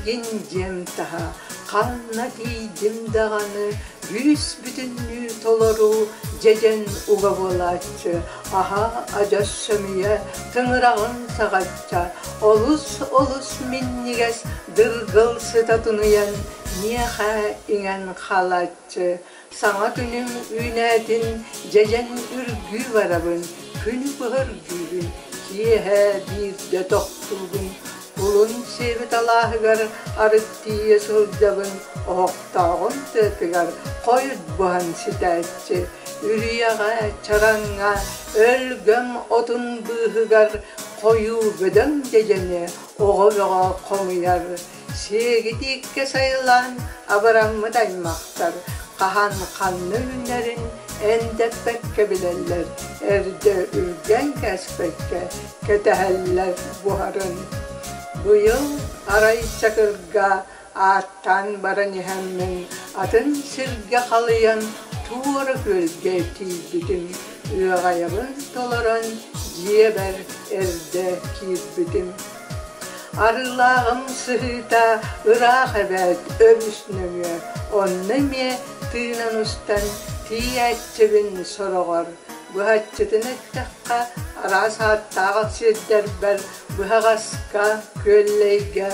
Миигин дьиэм таһа ханна тиийдим даҕаны бүүс-бүтүннүү толору дьэдьэн уга буолааччы, аһа адьас сөмүйэ тыҥыраҕын саҕачча, олус-олус минньигэс дыргыл сыта тунуйан миэхэ иҥэн хаалааччы. Саҥа күнүм үүнээтин дьэдьэн үргүү барабын, күнү быһа үргүүбүн, киэһэ биирдэ тохтуубун, кулун сиэбит алааһыгар арыт тиийэ сылдьабын, оһохтооҕум тыатыгар хойут буһан ситээччи, үрүйэҕэ, чараҥҥа, өлгөм отун быыһыгар хойуу бөдөҥ дьэдьэни оҕо бөҕө хомуйар. Сиэги тииккэ сайылаан абыраммыт аймахтар хаһан ханна үүнэрин эндэппэккэ билэллэр, эрдэ үргэн кээспэккэ кэтэһэллэр буһарын. Быйыл арай Чакырга ааттаан баран иһэммин атын сиргэ халыйан туора күөлгэ тиийбитим, ыаҕайабын толорон дьиэбэр эрдэ киирбитим. Арыылааҕым сыһыыта ыраах эбээт өрүс нөҥүө, онно эмиэ тыынан устан тиийээччибин сороҕор. Быһаччытын эттэххэ, араас ааттаах сирдэрбэр Быһаҕаска, Күөллэйгэ,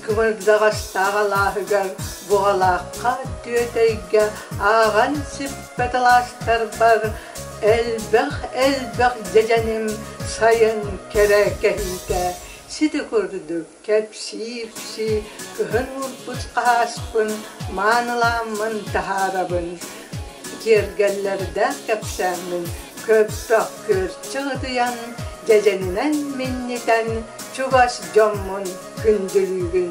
Кымырдаҕастаах алааһыгар, Буҕалаахха, Түөтэйгэ ааҕан сиппэт алаастарбар элбэх-элбэх дьэдьэним сайын кэрэ кэһиитэ сити курдук кэпсии-ипсии кыһын уурбут хаһааспын маанылааммын таһаарабын, киэргэллэрдээх кэпсээммин көппөх күөрчэх ытыйан, дьэдьэнинэн минньитэн чугас дьоммун күндүлүүбүн.